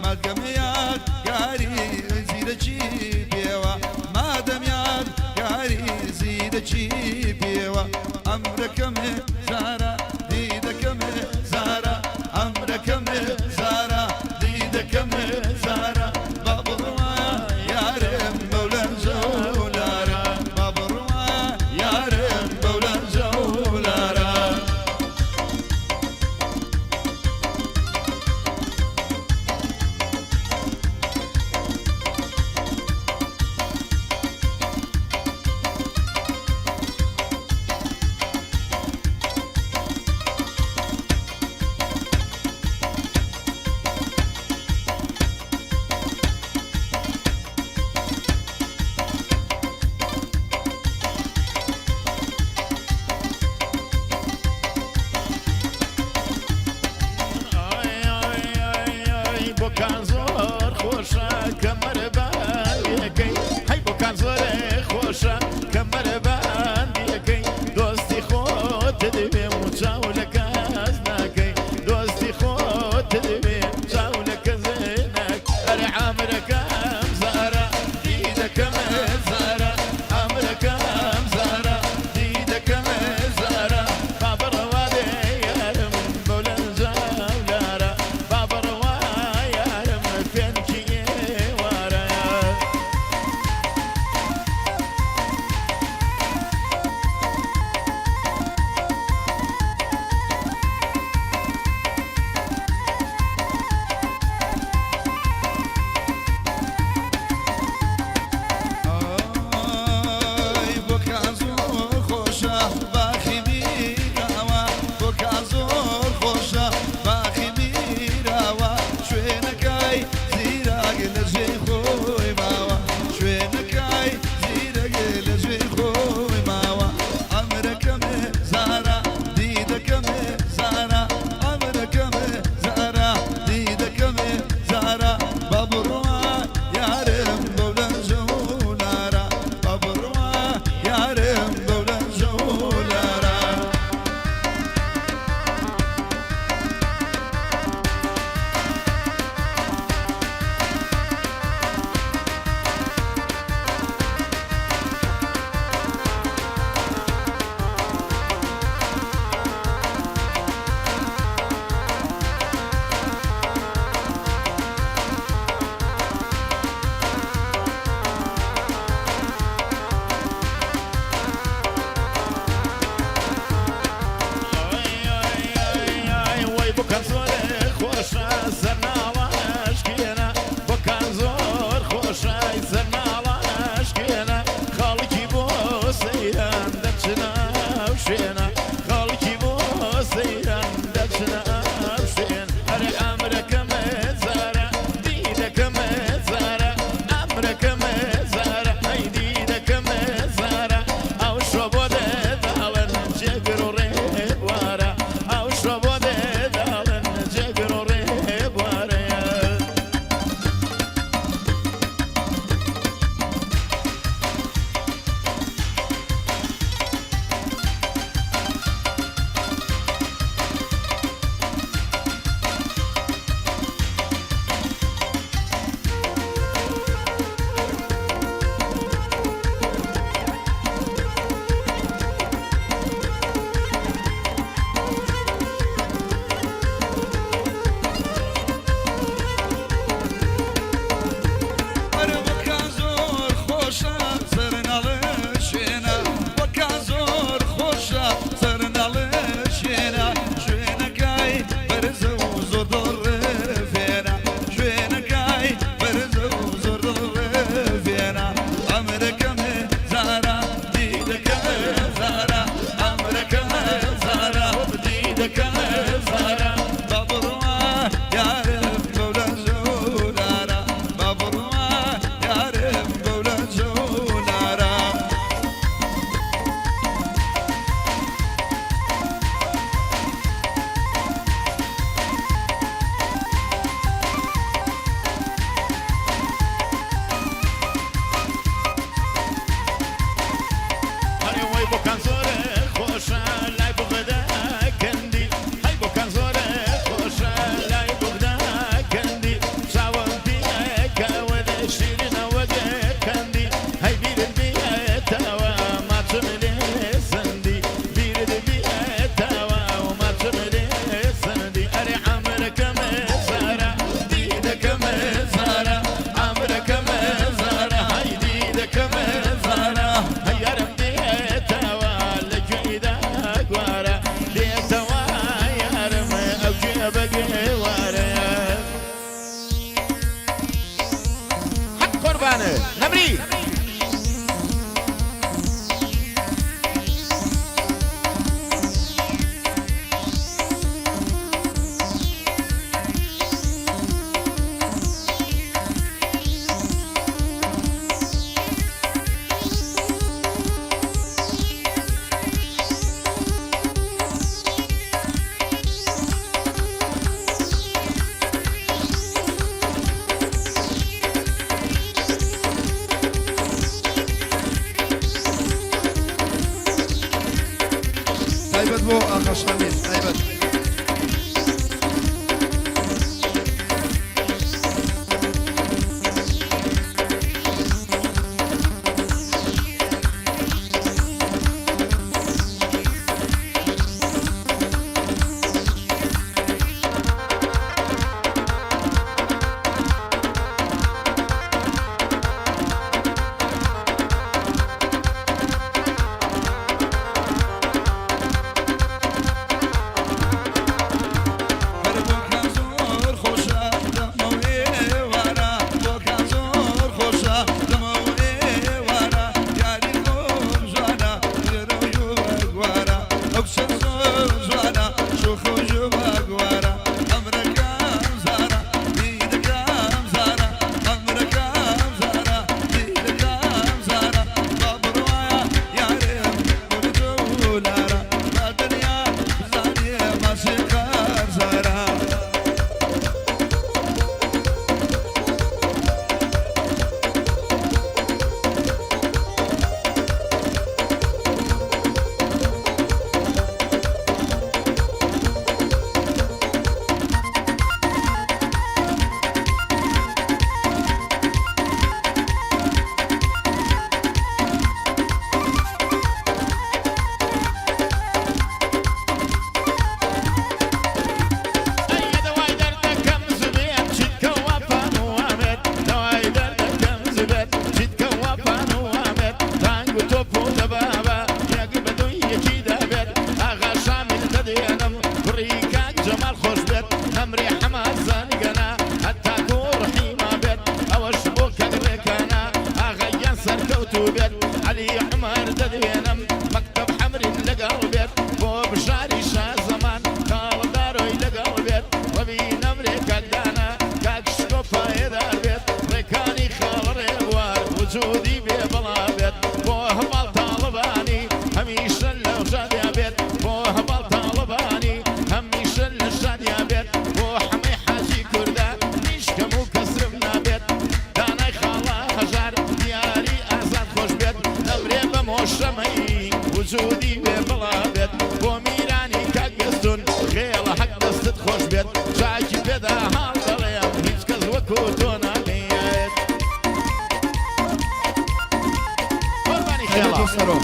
مادەم یادگاری زیرەکی پێوە، مادەم یادگاری زیرەکی پێوە. ئەمرەکەمێ زارا دیدەکەمێ زارا، ئەمرەکەمێ زارا دیدەکەمێ زارا، با بڕوایە یارم بەو لەنجە و لارە، با بڕوایە یارم بەو لەنجە و لارە. قوربانێ نەمری. تایبەت بۆ ئاغا شامیر تایبەت. هەر بۆکان زۆر خۆشە دەمەو ئێوارە، بۆکان زۆر خۆشە دەمەو ئێوارە، یاری خۆم جوانە لێرە و ژووە گوارە، ئەو کچە زۆر جوانە شۆخە و ژووە گوارە، ئەمرەکەم زارە دیدەکەم زارە، ئەمرەکەم زارە دیدەکەم زارە، با بڕوایە یارێم بۆ دولارە، با دنیا بزانێ ماسی قەرزارە. ئەی دەوای دەردەکەم زبێت چیتکە وەفان وامێت، دەوای دەردەکەم زبێت چیتکە وەفان وامێت، تانگ و تۆپ و دەبابە یەک بە دوی یەکی دەبێت، ئاغا شامیل دەدێنم کوڕی کاک جەمال خۆش بێت، نەمری حەمە زەنگەنە هەتا کوڕحیما بێت، ئەوەش بۆ کاک ڕێکانە ئاغا گیان سەرکەوتوو بێت، عەلی عومەر دەدوێنم مەکتەب حەمرین لەگەڵ بێت، بۆ بژاری شازەمان خاڵدارۆی لەگەڵ بێت، ڕەبی نەمرێ کاک دانا کاک شکۆ پایەدار بێت، ڕێکانی خاڵ ڕێبوار وجودی بێ بەڵا بێت، بۆ هەڤاڵ تاڵەبانی هەمیشە لە شادیا بێت، بۆ هەڤاڵ تاڵەبانی هەمیشە لە شادیا بێت، بۆ حەمەی حاجی کوردە نیشکەم و کەسرم نابێت، دانای خاڵە هەژار دیاری ئازاد خۆش بێت، نەمرێ بە مۆشەمەی وجودی بێ بەڵا بێت، بۆ میرانی کاک بێستون خێڵە حەق دەستت خۆش بێت، چاکی پێدا هاڵ دەڵێم هیچ کەس وەکو تۆ نابێت. قوربانی تایبەت خێڵە. بۆ سەرۆ.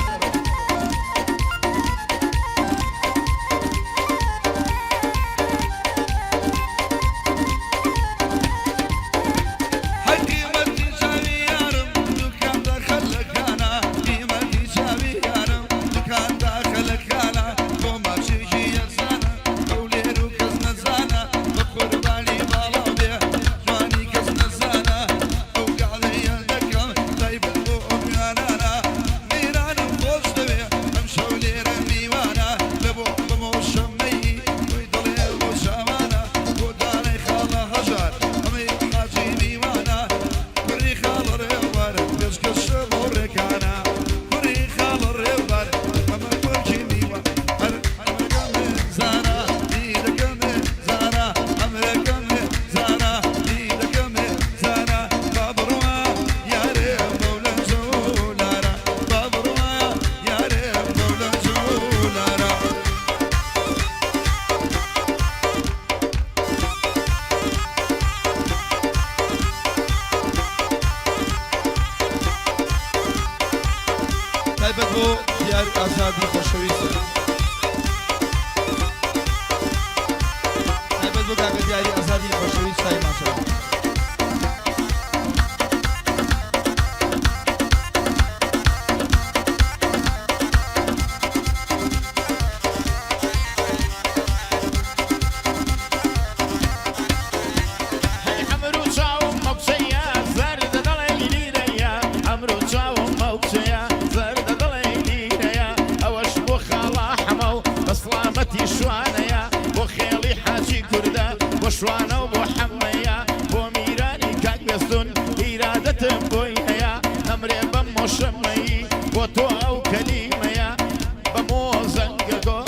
هەر قیمەتی چاوی یارم دوکان داخەلەکانە، قیمەتی چاوی یارم دوکان داخەلەکانە، بۆ ماچێکی یەزانە هەولێر و کەس نەزانە، بە قوربانی باڵا بێ جوانی کەس نەزانە، ئەو گەعدەیە دەکەم تایبەت بۆ ئەو میوانانە، میرانم خۆش دەوێ ئەم شەو لێرە میوانە، لە بۆ بەمۆشەمەی خۆی دڵێ بۆ چاوانە، بۆ دانەی خاڵە هەژار ئەمەی حاجی میوانە، کوڕی خاڵە ڕێوار پێشکەشە بۆ ڕێکانە، کوڕی خاڵە ڕێوار ئەمە کوڕکی میوان، هەر ئەمرەکەمێ زارا دیدەکەمێ زارا، ئەمرەکەمێ زارا دیدەکەمێ زارا، با بڕوا یارێ مەولە جۆلارە، با بڕوا یارێ مەولە جۆلارە. تایبەت بۆ دیار ئازادی خۆشەویستە، تایبەت بۆ کاکە دیاری ئازادی خۆشەویست شای ماشەڵا. هەی عەمر و چاوم مەکچەیە زەردە دەڵێ. شەمەیی بۆ تۆ ئەو کەلیمەیە بە مۆزەنگەکۆ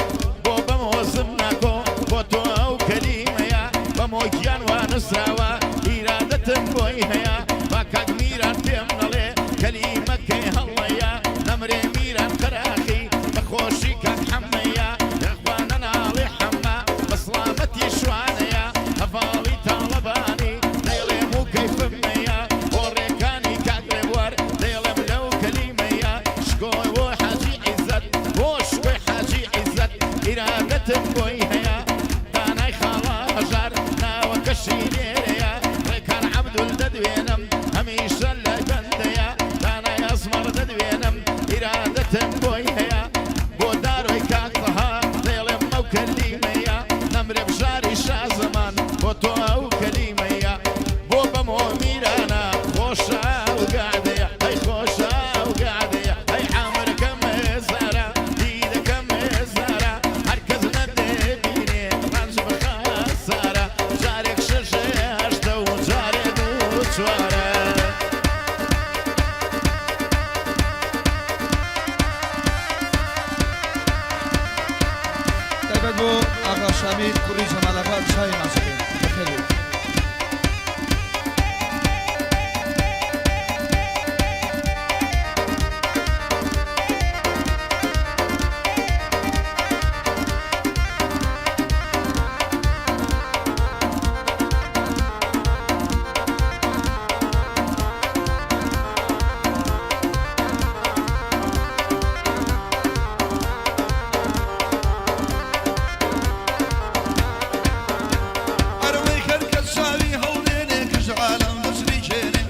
بۆ بە مۆزم ناکۆ بۆ تۆ ئەو کەلیمەیە بە مۆگیان وا نووسراوە ئیرادەتم بۆی هەیە با کاک میران پێم نەڵێ کەلیمەکەی هەڵەیە نەمرێ میران قەراخی بە خۆشی کاک حەمەیە یاخوا نەناڵێ حەمە بە سڵامەتی شوانەیە هەڤاڵی تاڵەبانی دەیڵێم و کەیفم نەیە بۆ ڕێکانی کاک ڕێبوار دەیڵێم لەو کەلیمەیە شکۆی بۆ حاجی عیزەت بۆ شکۆی حاجی عیزەت ئیرادەتم بۆی هەیە دانای خاڵە هەژار ناوەکەشی لێرەیە ڕێکار عەبدول دەدوێنم هەمیشە لە بەندەیە دانای ئەزمەڕ دەدوێنم ئیرادەتم بۆی هەیە بۆ دارۆی کاک تەها دەیڵێم ئەو کەلیمەیە نەمرێ بژاری شازەمان بۆ تۆ ئەو کەلیمەیە بۆ بەمۆ میرانە خۆشە و گادەیە ئەی خۆشە و گادەیە ئەی عامرەکەم زارا دیدەکەم زارا هەر کەس نەدەبینێ ڕەنج بخەسارە جارێک شەش هەشتە و جارێ دوو چوارە. تایبەت بۆ ئاغا شامیل کوڕی جەمال ئاغا چاوی ماچەکەی بەخێر بێیت. ئەرەوەی هەر کەس چاوی هەڵدێنێ گژ عالەم دەچریکێنێ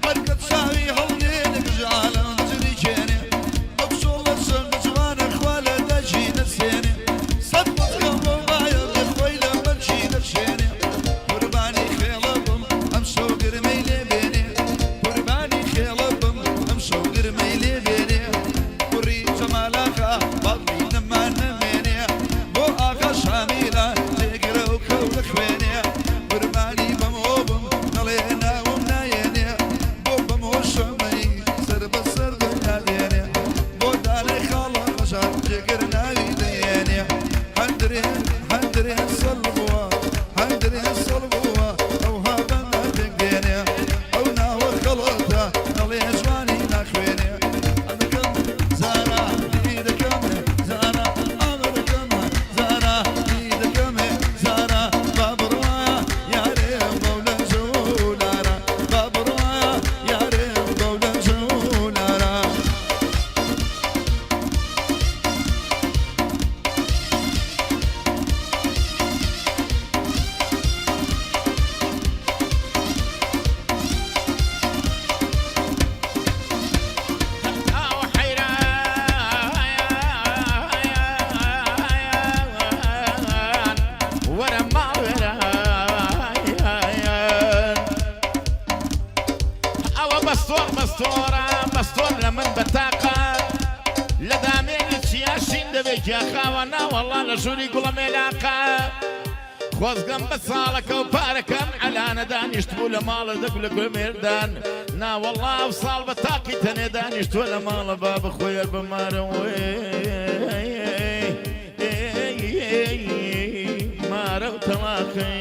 هەر کەس چاوی هەڵدێنێ گژ عالەم دەچریکێنێ ئەو چۆڵە چەند جوانە خوا لە دایکی نەسێنێ سەد خۆزگەم بۆ مایە بێ خۆی لە مەرگی دەرشێنێ قوربانی خێڵە بم ئەمشەو گرمەی لێ بێنێ قوربانی خێڵە بم ئەمشەو گرمەی لێ بێنێ کوڕی جەمالاغا باڵی نەما نەمێنێ بۆ ئاغا شامیلە جێگرە و کەو دەخوێنێ قوربانی بەمۆ بم نەڵێ ناوم نایەنێ بۆ بەمۆ شەمەی سەر بە سەر دنیا دێنێ بۆ دانەی خاڵە هەژار جێگر ناوی دەیەنێ هەندرێن هەندرێن سەڵ بووە هەندرێن سەڵ بووە ئەوها بەندە پێک دێنێ ئەو ناوە خەڵەتە نەڵێ جوانی ناخوێنێ ئەمەکەم زارا دیدەکەم زارا ئامرەکەم زارا دیدەکەم زارا با بڕوایا یارێم بەو لە جولارا با بڕوایا یارێم بەو لە جولارا. ئاو حەیران وەرە ماڵوێران ئەوە بەستۆر بەستۆرە بەستۆر لە من بەتاقە لە دامێنی چیا شین دەبێ گیاخاوە ناوەڵا لە ژووری گوڵە مێلاقە خۆزگەم بە ساڵەکە و پارەکەم عەلانە دانیشتبوو لە ماڵە دەک لە گوێ مێردان ناوەڵا و ساڵ بە تاقی تەنێ دانیشتووە لە ماڵە با بخۆیەر بە مارەوە مارە و تەڵاقی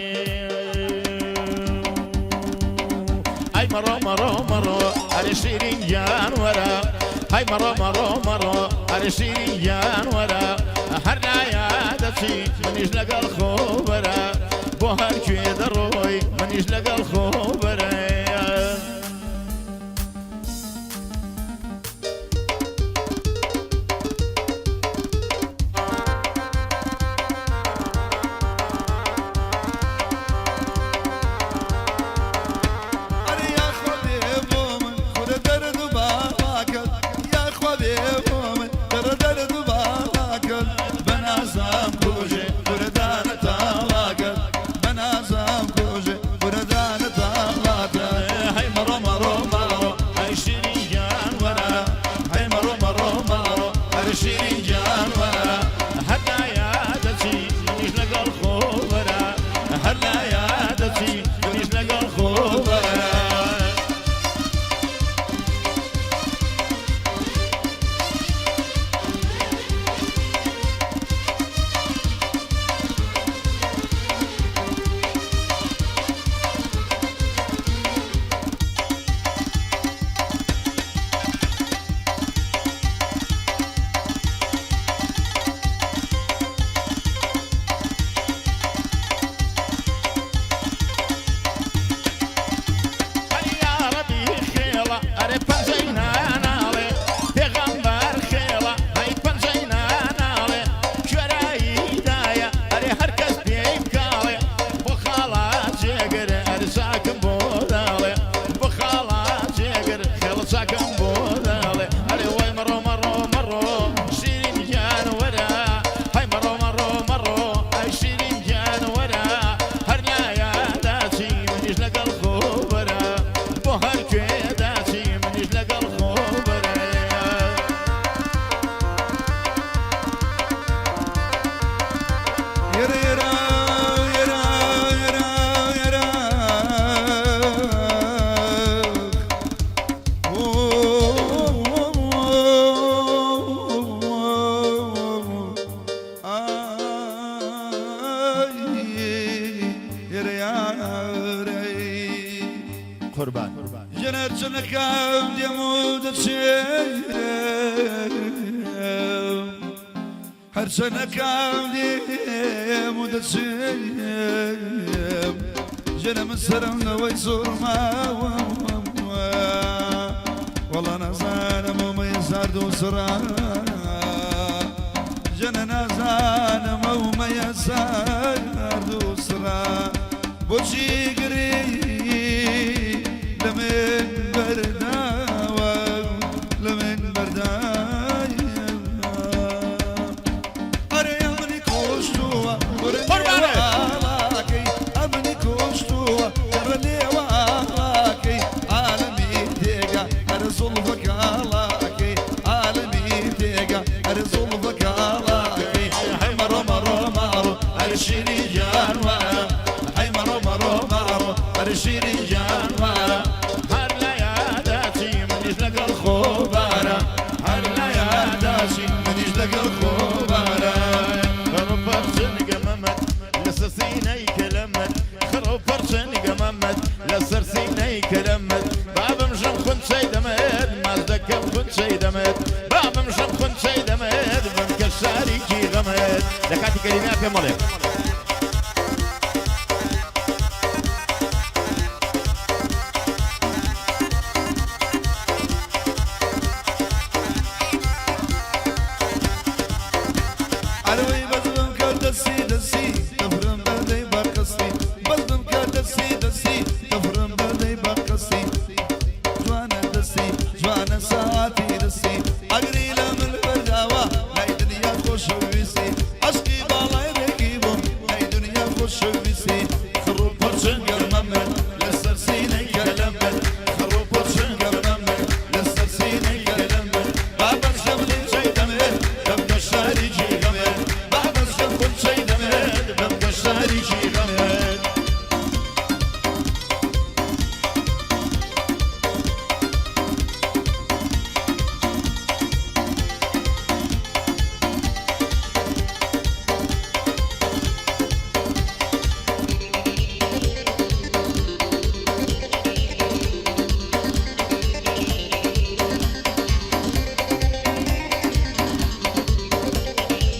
ئەی مەڕۆ مەڕۆ مەڕۆ ئەرێ شیرین گیان وەرە ئەی مەڕۆ مەڕۆ مەڕۆ ئەرێ شیرین گیان وەرە هەر لایە دەچی منیش لەگەڵ خۆ بەرە بۆ هەر کوێ دەڕۆی منیش لەگەڵ خۆ بەرە. ئەرێ یاخوا بێ بۆ من خورە دەرد و باڵاکەت یاخوا بێ بۆ من دەرە دەرد و باڵاکەت بە نازام کوژێ خورە دانە تاڵاکەت بە نازام کوژێ خورە دانە تاڵاکەت. قوربان. ژنە چنەکەم دێم و دەچێم هەرچەنەکەم دێم و دەچێم ژنە من سەرم لەوەی زۆرماوە وەڵا نازانم و مەیزارد و سڕا ژنە نازانم ئەو مەیە سارد و سڕا بۆچی گری لە من بەرداوە لە من بەردایە ئەرێ ئەمنی کوشتووە قوربانت. ئاڵاکەی ئەمنی کوشتووە گەڕە لێوە ئاڵاکەی عالەمی تێگا ئەرە زوڵفەکە ئاڵاکەی عالەمی تێگا ئەرە زوڵفەکە ئاڵاکەی هەی مەڕۆ مەڕۆ مەڕۆ ئەرە شیری گیان وارە هەی مەڕۆ مەڕۆ مەڕۆ ئەرە شیری گیان وارە هەر لە یاداچی منیش لەگەڵ خۆبارە هەر لە یاداچی منیش لەگەڵ خۆبارە خڕ پەرچنگە مەمەد لەسەر سینەی کەلەمەد خڕ پەرچنگە مەمەد لەسەر سینەی کەلەمەد بابم ژم خونچەی دەمێت ماچ دەکەم خونچەی دەمێت بابم ژم خونچەی دەمێت بمکە شاریکی غەمێت لە کاتی کەلیمەیا پێم بڵێ. ئەرەوەی بەزمم کە دەسی دەسی دەفرم بەدەی بە قەستی بەزمم کە دەسی دەسی دەفرم بەدەی بە قەستی جوانە دەستی جوانە ساتی دەستی ئەگری لە من بەرداوە لای دنیا خۆشەویستی عەشقی باڵای ڕێکی بووم لای دنیا خۆشەویستی خڕ و پڕچن گەرمەمن لەسەر سینەی کەلەمن خڕ و پڕچن گەرمەمن لەسەر سینەی کەلەمن بابەت شەملی چەی دەمێت دەمکە شاریکی غەمێت بابەت شەم خونچەی دەمێت دەمکە شاریکی غەمێت.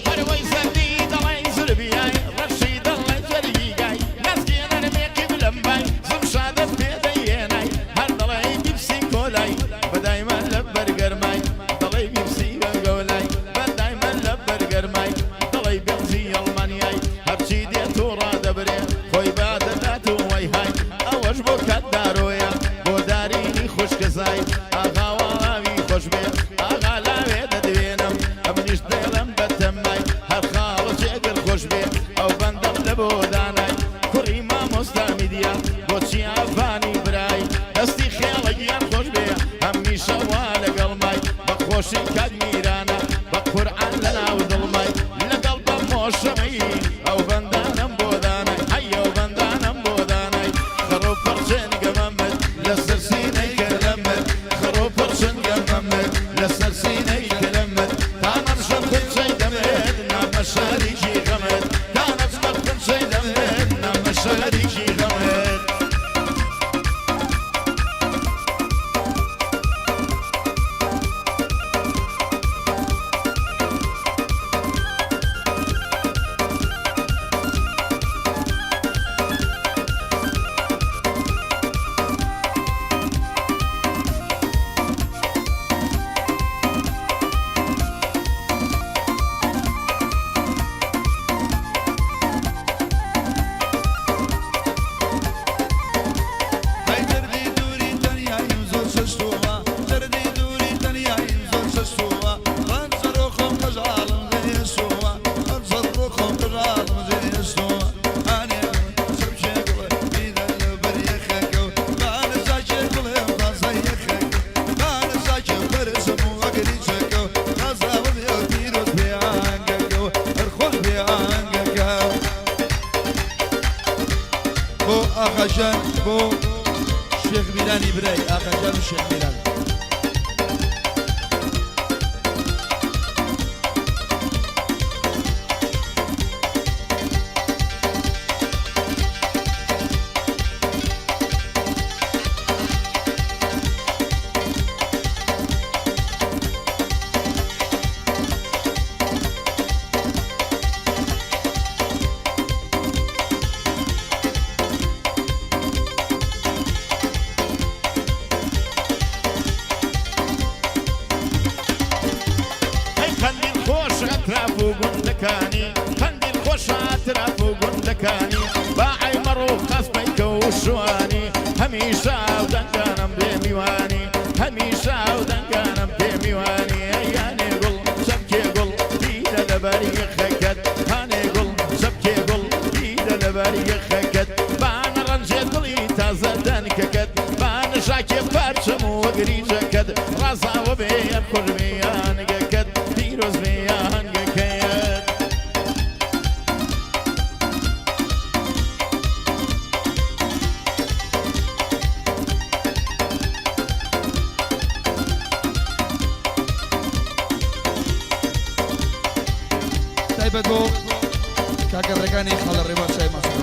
هەروەی زەردی دەڵێی زربیای ڕەشی دەڵێ جەرگی گای ناسکی نەرمێ قیبلەم بای زمشادت پێ دەیێنای هەر دەڵێی بیپسی کۆلای بەدایمە لە بەرگەرمای دەڵێی بیپسی بەگەولای بەدایمە لە بەرگەرمای دەڵێی بێنزی ئەڵمانیای هەرچی دێت و ڕادەبرێ خۆی بادەدات و وەی های ئەوەش بۆ کات دارۆیە بۆ دارینی خوشکەزای ئاغا واوی خۆش بێ ئاغا لاوێ دەدوێنم ئەمنیش دێڵم بەتەمای هەر خاڵە جێگر خۆش بێ ئەو بەندەم لە بۆ دانای کوڕی مامۆستا میدیا بۆچی ئەفانی برای دەستی خێڵە گیان خۆش بێ هەمیشە وا لەگەڵ مای بە خۆشی کاک میرانە بە قورئان لەناو دڵمای لەگەڵ بە مۆشەمەی ئەو بەندانەم بۆ دانای هەی ئەو بەندانەم بۆ دانای خڕ و پڕچنگە مەمت لەسەر سینەی کەلەمت خڕ و پڕچنگە مەمت لەسەر سینەی کەلەمت تا نەمشم خونچەی دەمێت نامە شاریکی غەمت تا نەچمە خونچەی دەمێت نامە شاریکی غەمت. ئەی دەردی دووری تەنیاییم زۆر چەشتووە دەردی دووری تەنیاییم زۆر چەشتووە ڕەنجەڕۆ خۆم قەژاڵم جێهێشتووە ڕەنجەڕۆ خۆم قەژاڵم جێهێشتووە ئانێ چەپکێ گوڵێ بیدە لەبەر یەخەکەو بانە چاکێ گوڵێ تازە یەخەکەو بانە چاکێ بەرزم و ئەگری چەکەو تازاوە بێ پیرۆز بێ ئاهەنگەکەو هەر خۆش بێ ئاهەنگەکەو. بۆ ئاغاجان بۆ شێخ میرانی برای ئاغاجان و شێخ میران. دەکانی، قەندیل خۆشە ئەتراف و گوندەکانی، باعەی مەڕ و قاز پەیکە و شوانی، هەمیشە ئەو دەنگانەم بێ میوانی، هەمیشە ئەو دەنگانەم بێ میوانی. ئەی هانێ گوڵ چەپکێ گوڵ دیدە لەبەر یەخەکەت، هانێ گوڵ چەپکێ گوڵ دیدە لەبەر یەخەکەت، با نەڕەنجێ دڵی تازە دەنکەکەت، با نەژاکێ پارچەم و گریجەکەت، ڕازاوە بێ یان خۆش بێ یانگەکەت، پیرۆز بێ یانگەکەت. تایبەت بۆ کاکە ڕێکانی خاڵە ڕێباز شای ماسەکە.